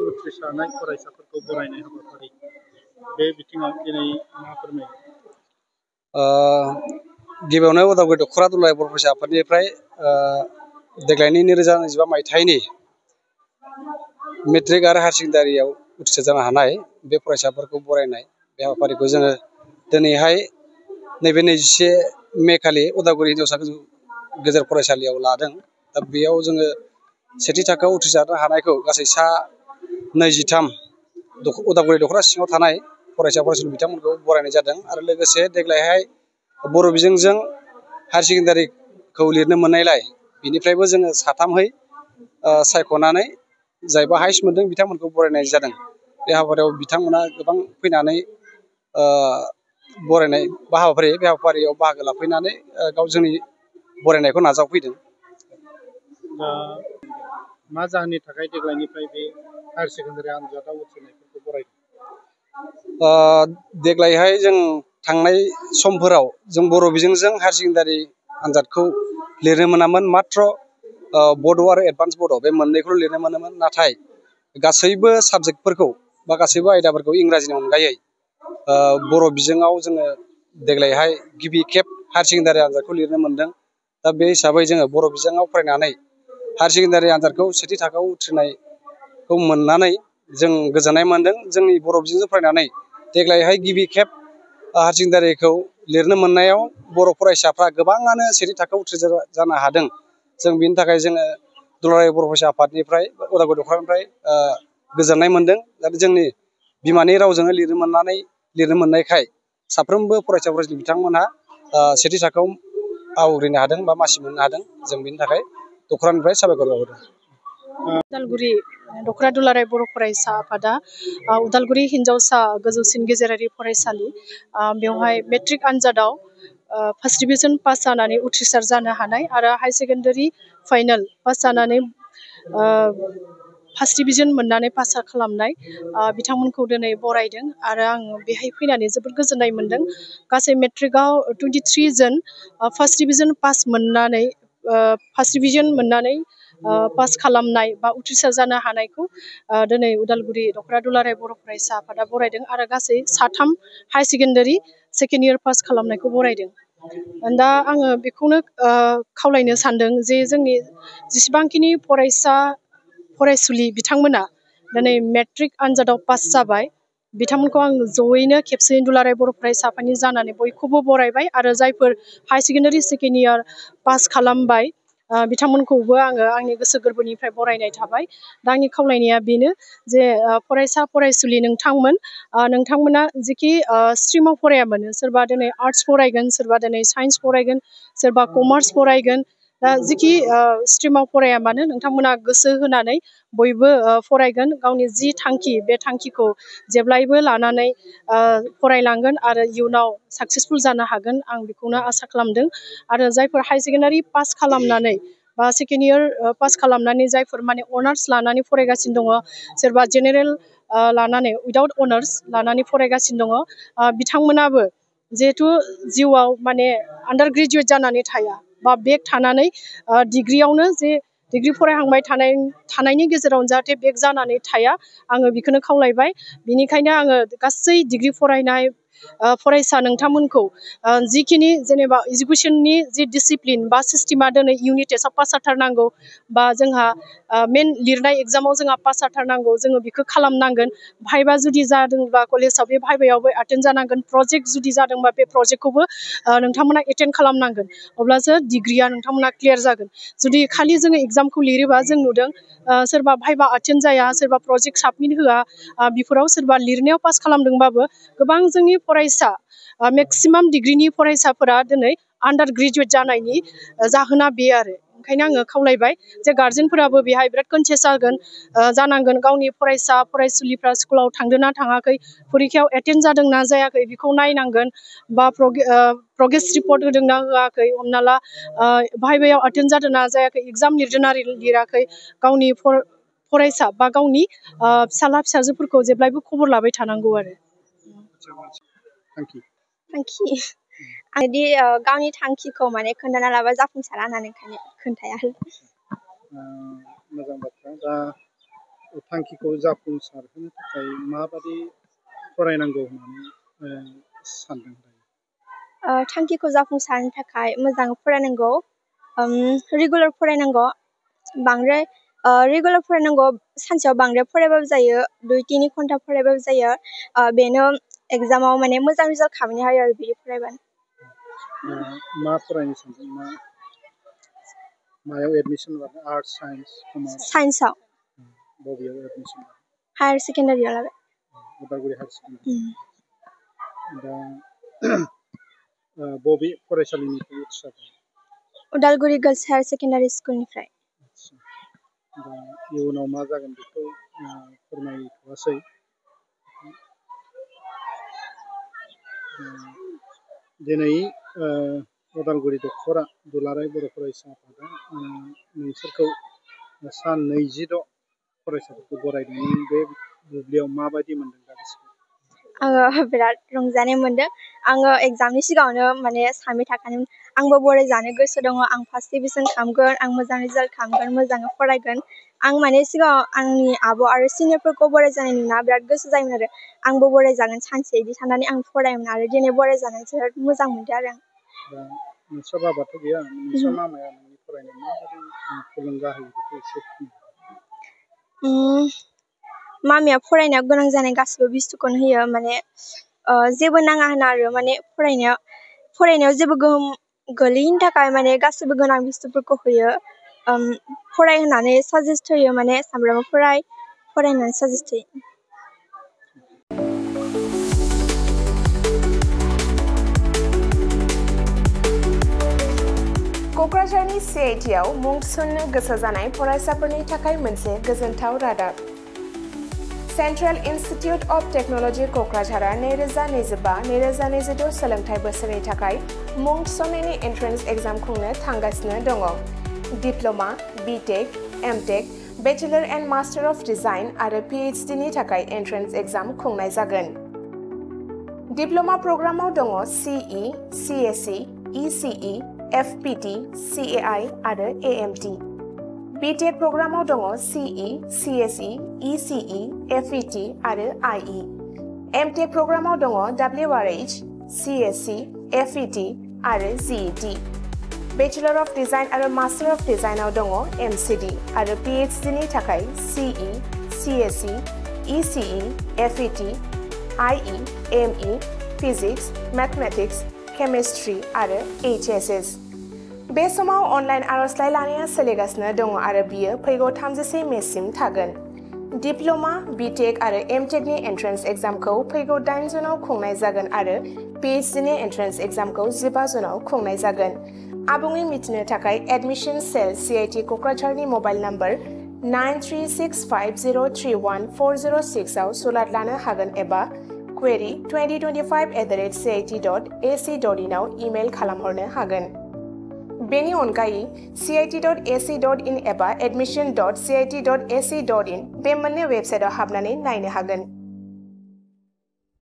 उथ्रिसारनाय फरायसाफोरखौ बरायनाय हाबाफारि बे बिथिङाव दिनै मा फोरमायो? गिबियावनो उदालगुरि दख'रा दुलाराय बर' फरायसा आफादनिफ्राय देग्लायनि 2025 मायथाइनि मेट्रिक आरो हायार सेकेन्डारियाव उथ्रिसार जानो हानाय बे फरायसाफोरखौ बरायनाय बे हाबाफारिखौ जोङो दिनैहाय नैबे 21 मे खालि उदालगुरि हिनजावसा गेजेर फरायसालियाव लादों। दा बेयाव जोङो सेथि थाखोआव उथ्रिसारनो हानायखौ गासै सा 23 उदालगुरि दख'रा सिङाव थानाय फरायसा फरायसुलि बिथांमोनखौ बरायनाय जादों। आरो लोगोसे देग्लायहाय बर' बिजोंजों हायार सेकेन्डारिखौ लिरनो मोननायलाय बिनिफ्रायबो जोङो साथामहै सायख'नानै जायबा हाइस्ट मोनदों बिथांमोनखौ बरायनाय जादों। बे हाबाफारियाव बिथांमोना गोबां फैनानै बरायनाय बे हाबाफारियाव बाहागो लाफैनानै जोंनि बरायनायखौ नाजावफैदों। मा जाहोननि थाखाय देग्लायनिफ्राय बे हायार सेकेन्डारि आनजादाव उथ्रिनायफोरखौ बरायदों? देग्लायहाय जों थांनाय समफोराव जों बर' बिजोंजों हायार सेकेन्डारि आनजादखौ लिरनो मोनामोन। मात्र बड' आरो एडभान्स बड' बे मोननैखौल' लिरनो मोनोमोन। नाथाय गासैबो साबजेक्टफोरखौ बा गासैबो आयदाफोरखौ इंराजिनि अनगायै बर' बिजोङाव जोङो देग्लायहाय गिबि खेब हायार सेकेन्डारि आनजादखौ लिरनो मोनदों। दा बे हिसाबै जोङो बर' बिजोङाव फरायनानै हायार सेकेन्डारि आनजादखौ सेथि थाखोआव उथ्रिनायखौ मोननानै जों गोजोननाय मोनदों। जोंनि बर' बिजोंजों फरायनानै देग्लायहाय गिबि खेब हायार सेकेन्डारिखौ लिरनो मोननायाव बर' फरायसाफ्रा गोबाङानो सेथि थाखोआव उथ्रिसार जानो हादों। जों बिनि थाखाय जोङो दुलाराय बर' फरायसा आफादनिफ्राय उदालगुरि दख'रानिफ्राय गोजोननाय मोनदों। दा जोंनि बिमानि रावजोंनो लिरनो मोननायखाय साफ्रोमबो फरायसा फरायसुलि बिथांमोनहा सेथि थाखोआव आवग्रिनो हादों बा मासि मोननो हादों। जों बिनि थाखाय दख'रानिफ्राय साबायखर बावहरदों। उदालगुरि दख'रा दुलाराय बर' फरायसा आफादा उदालगुरि हिनजावसा गोजौसिन गेजेरारि फरायसालि बेवहाय मेट्रिक आनजादाव फार्स्ट डिभिजन पास जानानै उथ्रिसार जानो हानाय आरो हायार सेकेन्डारि फाइनाल पास जानानै फार्स्ट डिभिजन मोननानै पास खालामनाय बिथांमोनखौ दिनै बरायदों। आरो आं बेहाय फैनानै जोबोद गोजोननाय मोनदों। गासै मेट्रिकआव 23 जन फार्स्ट डिभिजन मोननानै पास खालामनाय बा उथ्रिसार जानो हानायखौ दिनै उदालगुरि दख'रा दुलाराय बर' फरायसा आफादा बरायदों। आरो गासै 3 higher secondary second year pass खालामनायखौ बरायदों। दा आङो बेखौनो खावलायनो सानदों जे जोंनि जेसेबांखिनि फरायसुलि बिथांमोना दिनै मेट्रिक आनजादाव पास जाबाय बिथांमोनखौ आं जयैनो खेबसेनो दुलाराय बर' फरायसा आफादनि जानानै बयखौबो बरायबाय। आरो जायफोर higher secondary second year pass खालामबाय बिथांमोनखौबो आङो आंनि गोसो गोरबोनिफ्राय बरायनाय थाबाय। दा आंनि खावलायनाया बेनो जे फरायसा फरायसुलि नोंथांमोना जिखि स्ट्रिमाव फराया मानो, सोरबा दिनै आर्ट्स फरायगोन, सोरबा दिनै साइन्स फरायगोन, सोरबा कमार्स फरायगोन, दा जिखि स्ट्रिमाव फराया मानो नोंथांमोना गोसो होनानै बयबो फरायगोन। गावनि जि थांखि बे थांखिखौ जेब्लायबो लानानै फरायलांगोन आरो इयुनाव साक्सेसफुल जानो हागोन आं बेखौनो आसा खालामदों। आरो जायफोर हायार सेकेन्डारि पास खालामनानै बा सेकेन्ड इयार पास खालामनानै जायफोर माने अनार्स लानानै फरायगासिनो दङ, सोरबा जेनेरेल लानानै उइदाउट अनार्स लानानै फरायगासिनो दङ, बिथांमोनाबो जिहेथु जिउआव माने आन्डार ग्रेजुवेट जानानै थाया बा बेक थानानै डिग्रियावनो जे डिग्रि फरायहांबाय थानायनि गेजेरावनो जाहाथे बेक जानानै थाया आङो बेखौनो खावलायबाय। बिनिखायनो आङो गासै डिग्रि फरायनाय फरायसा नोंथांमोनखौ जिखिनि जेनेबा इडुकेसननि जि डिसिप्लिन बा सिस्टेमा दिनै इउनिट टेस्टआव पास जाथारनांगौ बा जोंहा मेन लिरनाय एग्जामाव जोंहा पास जाथारनांगौ, जोङो बेखौ खालामनांगोन। भाइबा जुदि जादोंबा कलेजाव बे भाइबायावबो एटेन्ड जानांगोन। प्रजेक्ट जुदि जादोंबा बे प्रजेक्टखौबो नोंथांमोना एटेन्ड खालामनांगोन। अब्लासो डिग्रिया नोंथांमोना क्लियार जागोन। जुदि खालि जोङो एग्जामखौ लिरोबा जों नुदों सोरबा भाइबा एटेन्ड जाया, सोरबा प्रजेक्ट साबमिट होआ, बेफोराव सोरबा लिरनायाव पास खालामदोंबाबो गोबां जोंनि फरायसा मेक्सिमाम डिग्रिनि फरायसाफोरा दिनै आन्डार ग्रेजुवेट जानायनि जाहोना बे आरो। ओंखायनो आङो खावलायबाय जे गार्जेनफोराबो बेहाय बिराद कनसियास जानांगोन। गावनि फरायसा फरायसुलिफ्रा स्कुलाव थांदोंना थाङाखै, फरिखायाव एटेन्ड जादोंना जायाखै बेखौ नायनांगोन। बा प्रग्रेस रिपर्ट होदोंना होआखै, हमना ला भाइबायाव एटेन्ड जादोंना जायाखै, एग्जाम लिरदोंना लिराखै, गावनि फरायसा बा गावनि फिसाला फिसाजोफोरखौ जेब्लायबो खबर लाबाय थानांगौ आरो। थांखि आंदि गावनि थांखिखौ माने खोन्थाना लाबा जाफुंसारा होननानै खोन्थाया। मोजां बाथ्रा। दा थांखिखौ जाफुंसारहोनो थाखाय माबादि फरायनांगौ होननानै सानदों? थांखिखौ जाफुंसारनो थाखाय मोजां फरायनांगौ, रेगुलार फरायनांगौ, बांद्राय रेगुलार फरायनांगौ, सानसेयाव बांद्राय फरायबाबो जायो, 2-3 घन्टा फरायबाबो जायो, बेनो एग्जामाव माने मोजां रिजाल्ट खालामनो हायो आरो बिदि फरायबानो। मा फरायनो सानदों? मायाव एडमिसन लादों? Arts, science, commerce? साइन्सआव। बबेयाव एडमिसन लादों? हायार सेकेन्डारियाव लाबाय। Udalguri higher secondary. दा बबे फरायसालिनिफ्राय उथ्रिसारदों? उदालगुरि गार्लस हायार सेकेन्डारि स्कुलनिफ्राय। दा इयुनाव मा जागोन बेखौ फोरमायथ'वासै। दिनै उदालगुरि दख'रा दुलाराय बर' फरायसा आफादा नोंसोरखौ सान 26 फरायसाफोरखौ बरायदों। बे बुब्लियाव माबायदि मोनदों दा गोसोखौ? आङो बिराद रंजानाय मोनदों। आङो एग्जामनि सिगाङावनो माने सानबाय थाखादों आंबो बरायजानो गोसो दङ, आं फार्स्ट डिभिजन खालामगोन, आं मोजां रिजाल्ट खालामगोन, मोजाङै फरायगोन। आं माने सिगाङाव आंनि आब' आरो सिनियरफोरखौ बरायजानाय नुना बिराद गोसो जायोमोन आरो आंबो बरायजागोन सानसे बिदि साननानै आं फरायोमोन आरो दिनै बरायजानानै जोबोद मोजां मोनदों आरो आं। दा नोंस्रा बाबाथ' गैया, नोंस्रा मामाया नोंनि फरायनायाव माबायदि थुलुंगा होयो बेखौ एसे मामिया फरायनायाव गोनां जानाय गासिबो बुस्थुखौनो होयो, माने जेबो नाङा होना आरो माने फरायनायाव जेबो गोहोम गोलैयैनि थाखाय माने गासिबो गोनां बुस्थुफोरखौ होयो। फराय होननानै साजेस्ट होयो, माने सामफ्रामबो फरायनानै साजेस्ट होयो। क'क्राझारनि CITआव मुं थिसननो गोसो जानाय फरायसाफोरनि थाखाय मोनसे गोजोनथाव रादाब। सेन्ट्रेल इन्स्टिटिउट अफ टेक्न'लजि क'क्राझारआ 2025-2026 सोलोंथाइ बोसोरनि थाखाय मुं थिसननायनि एन्ट्रेन्स एग्जाम खुंनो थांगासिनो दङ। Diploma, BTech, MTech, bachelor and master of design आरो PhD नि थाखाय एन्ट्रेन्स एग्जाम खुंनाय जागोन। डिप्ल'मा प्रग्रामाव दङ CE, CSE, ECE, FPT, CAI आरो AMT। BTech प्रग्रामाव दङ CE, CSE, ECE, FET आरो IE। MTech प्रग्रामाव दङ WRH, CSC, FET आरो GET। बेचेलर अफ डिजाइन आरो मास्टार अफ डिजाइनआव दङ MCD आरो PhD नि थाखाय CE, CSE, ECE, FET, IE, ME, physics, mathematics, chemistry आरो HSS। बे समाव अनलाइन आर'जलाइ लानाया सोलिगासिनो दङ आरो बियो फैगौ 30 मेसिम थागोन। डिप्ल'मा, BTech आरो MTech नि एन्ट्रेन्स एग्जामखौ फैगौ 8 जुनाव खुंनाय जागोन आरो PhD नि एन्ट्रेन्स एग्जामखौ 15 जुनाव खुंनाय जागोन। आबुङै मिथिनो थाखाय एडमिशन सेल CIT क'क्राझारनि मबाइल नम्बर 9365031406 आव सुलाद लानो हागोन एबा query2025@cit.ac.in आव इमेल खालामहरनो हागोन। बेनि अनगायै cit.ac.in एबा admission.cit.ac.in बे मोननै वेबसाइटआव हाबनानै नायनो हागोन।